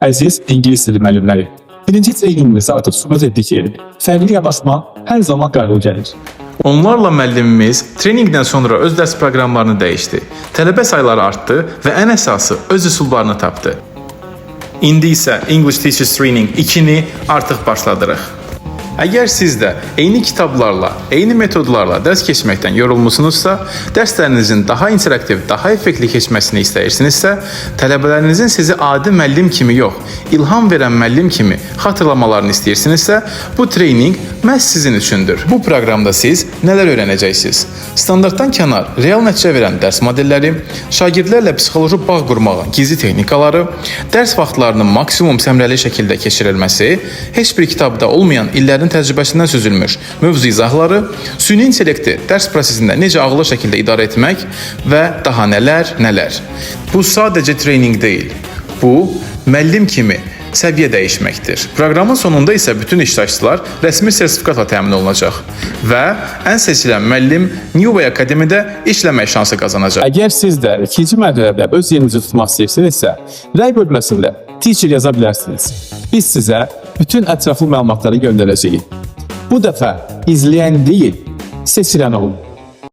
Əziz ingilis dili müəllimləri, birinci treninqimiz artıq sübut etdi ki, fərqli yanaşma hər zaman qalib gəlir. Onlarla müəllimimiz treninqdən sonra öz dərs proqramlarını dəyişdi. Tələbə sayları artdı və ən əsası öz üsullarını tapdı. İndi isə English Teachers Training 2-ni artıq başladırıq. Əgər siz də eyni kitablarla, eyni metodlarla dərs keçməkdən yorulmusunuzsa, dərslərinizin daha interaktiv, daha effektli keçməsini istəyirsinizsə, tələbələrinizin sizi adi müəllim kimi yox, ilham verən müəllim kimi xatırlamalarını istəyirsinizsə, bu treninq məhz sizin üçündür. Bu proqramda siz nələr öyrənəcəksiniz? Standartdan kənar real nəticə verən dərs modelləri, şagirdlərlə psixoloji bağ qurmağın gizli texnikaları, dərs vaxtlarının maksimum səmərəli şəkildə keçirilməsi, heç bir kitabda olmayan illərin təcrübəsindən süzülmüş mövzu izahları, süni intellekti dərs prosesində necə ağıllı şəkildə idarə etmək və daha nələr, nələr. Bu sadəcə treninq deyil. Bu müəllim kimi səviyyə dəyişməkdir. Proqramın sonunda isə bütün iştirakçılar rəsmi sertifikatla təmin olunacaq və ən seçilən müəllim New Way Akademidə işləmək şansı qazanacaq. Əgər siz də ikinci mərhələdə öz yerinizi tutmaq istəyirsinizsə, rəy bölməsində teacher yaza bilərsiniz. Biz sizə bütün ətraflı məlumatları göndərəcəyik. Bu dəfə izləyən deyil, seçilən olun.